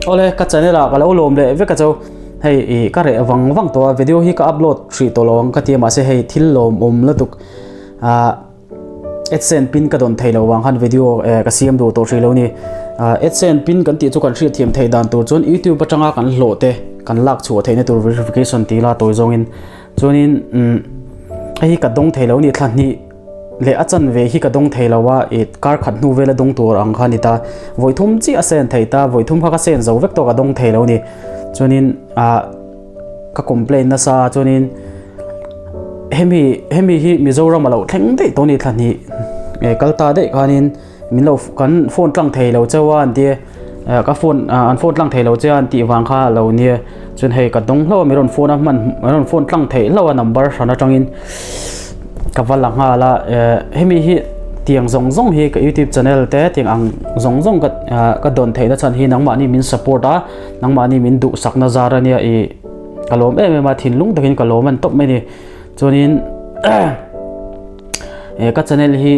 Awle ka channel ah ka lo lawm leh vek a chu hei ih ka reh vang vang tawh a video hi ka upload hrih tawh lo ang ka ti a mahse hei thil lawmawm lutuk ah adsense pin ka dawn thei lo vang khan video eh ka siam duh tawh hrih lo a ni ah adsense pin kan tih chu kan hriat thiam theih dan tur chuan youtube atanga kan hlawh te kan lak chhuah theihna tur verification tih la tawi zawngin chuanin umm hei hi ka dawng thei lo a ni thla hnih. Leh a chanve hi ka dawng thei lo a, i kar khat hnu vela dawng tur ang kha a ni ta. Vawi thum chiah a sen thei ta, vawi thum kha ka sen zo vek tawh ka dawng thei lo a ni. Chuanin ah ka complain nasa a, chuanin hemi hemi hi Mizoram a lo thleng daih tawh a ni thla hnih kal ta daih khanin. Min lo kan phone tlang thei lo cheu a an ti e ka phone an phone tlang thei lo che a an tih vang kha a lo nia chuan hei ka dawng hlauh a mi rawn phone a hman mi rawn phone tlang theih hlauh a number hran atangin ka va la nghal a hemi hi tiang zawng zawng hi ka youtube channel te tiang ang zawng zawng ka ka dawn theihna chhan hi nangmahni min support a nangmahni min duhsakna zar ania ih ka lawm em em a thinlung takin ka lawm a ni tawp mai a ni chuanin ka channel hi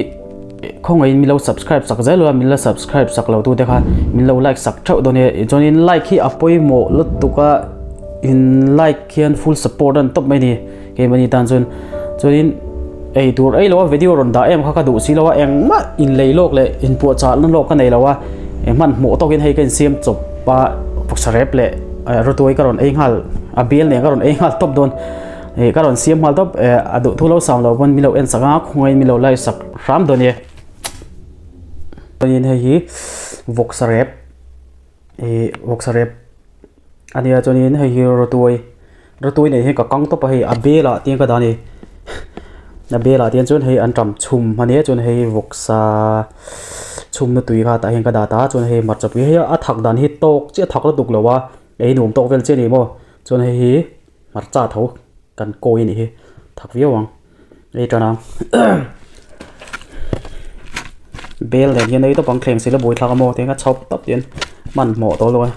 khawngaihin min lo subscribe sak zel a min la subscribe sak lo tu te kha min lo like sak theuh dawn e chuanin like hi a pawimawh lutuk a in like hian full support an tawp mai ni keimahni tan chuan chuanin ei tur ei lo a video rawn dah em kha ka duh si lo a engmah in lei lawk leh in puahchah na lawk ka nei lo a hmanhmawh tawkin hei ka insiam chawp a vawksa rep leh rawtuai ka rawn ei nghal a bial nen ka rawn ei nghal tawp dawn. Ih ka rawn siam nghal tawp eh a duh thu lo sang lo pawn min lo en sak a khawngaiin min lo like sak hram dawn e. Chuanin hei hi vawksa rep ih vawksa rep a nia chuanin hei hi rawtuai rawtuai nen hian ka kang tawp a hei a bel ah te hian ka dah a ni a bel ah te hian chuan hei an ṭam chhum a nia chuan hei vawksa chhumna tui kha tah hian ka dah ta a chuan hei hmarcha pui hei a thak dan hi tawk chiah a thak lutuk lo a ei nuam tawk vel chiah a ni maw chuan hei hi. Hmarcha tho kan kawi a nih hi thak viau ang ei tan ang bel nen hian ei tawp ang thleng sila buai thlak a maw tiang a chhawp tawp hian hmanhmawh tawh lo a.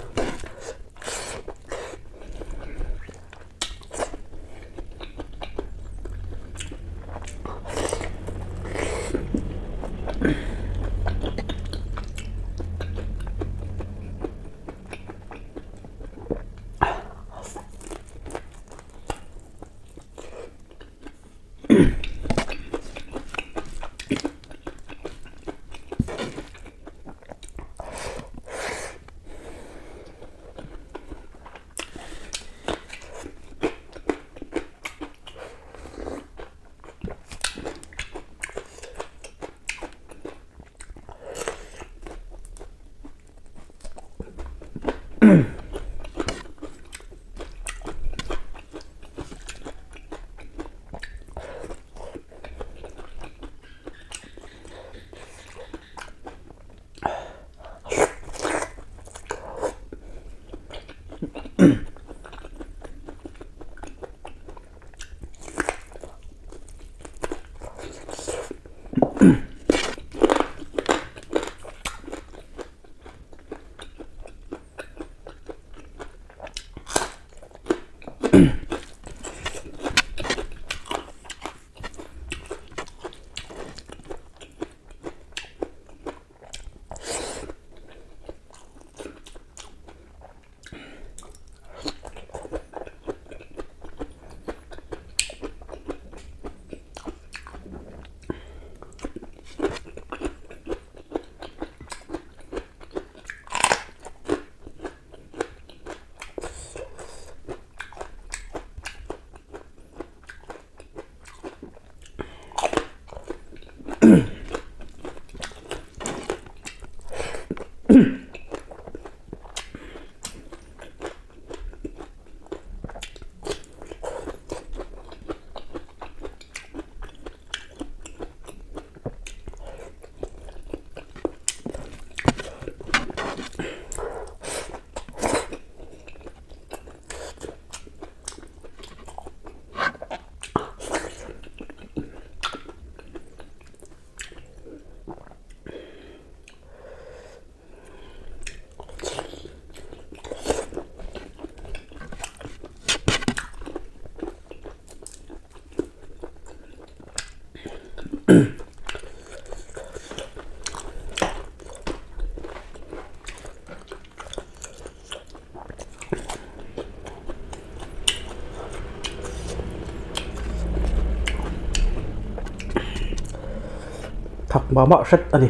Thak mah mah hret a ni.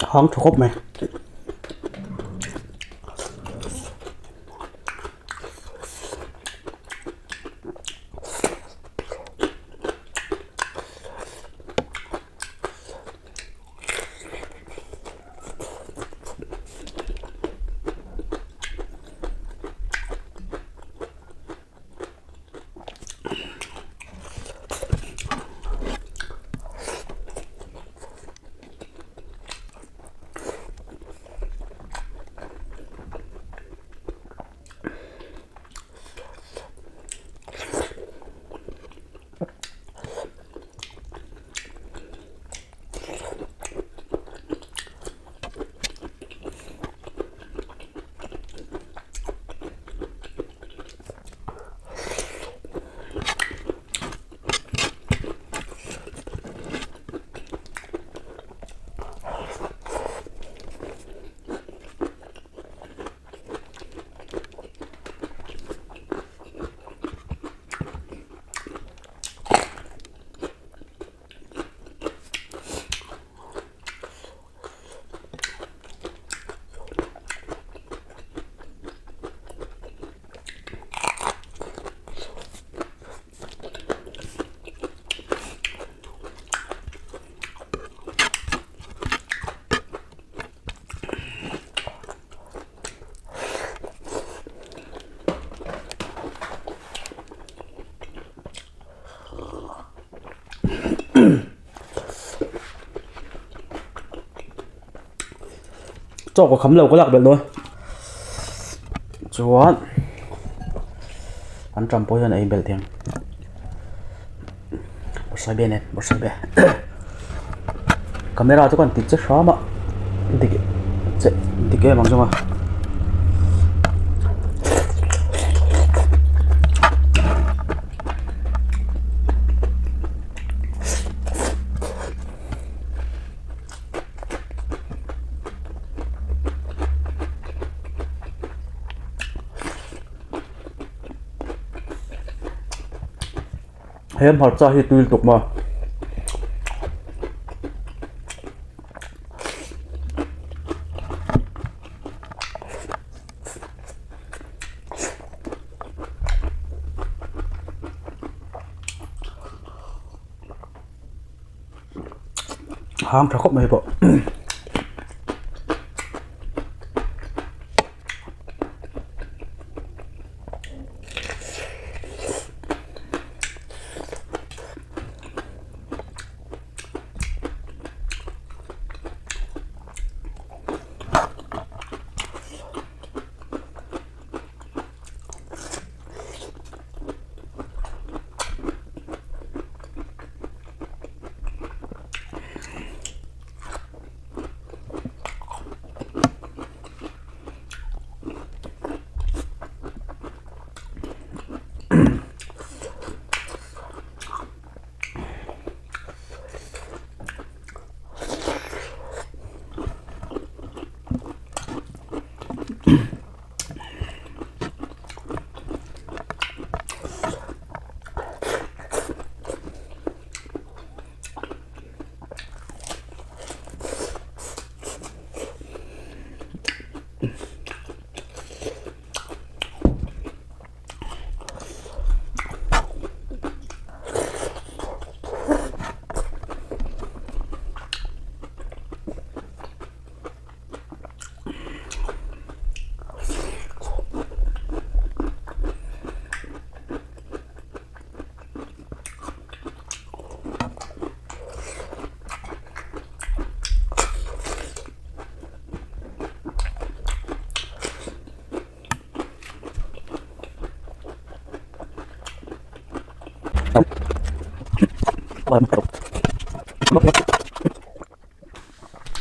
Hang tha khawp mai. Chaw ka kham lo ka lak belh dawn chuan an ṭam pawh hian a ei belh thei ang bawrhsaibe nen bawrhsaibe camera chu ka han ti che hram a dik che dik em ang zawng a. He hmarcha hi tui lutuk maw. Hang tha khawp mai pawh.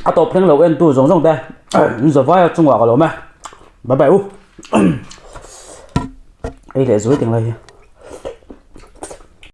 A tawp thleng lo en tu zawng zawng te in zavai a chungah ka lo awm e bye bye u ei leh zuai teng lai hi.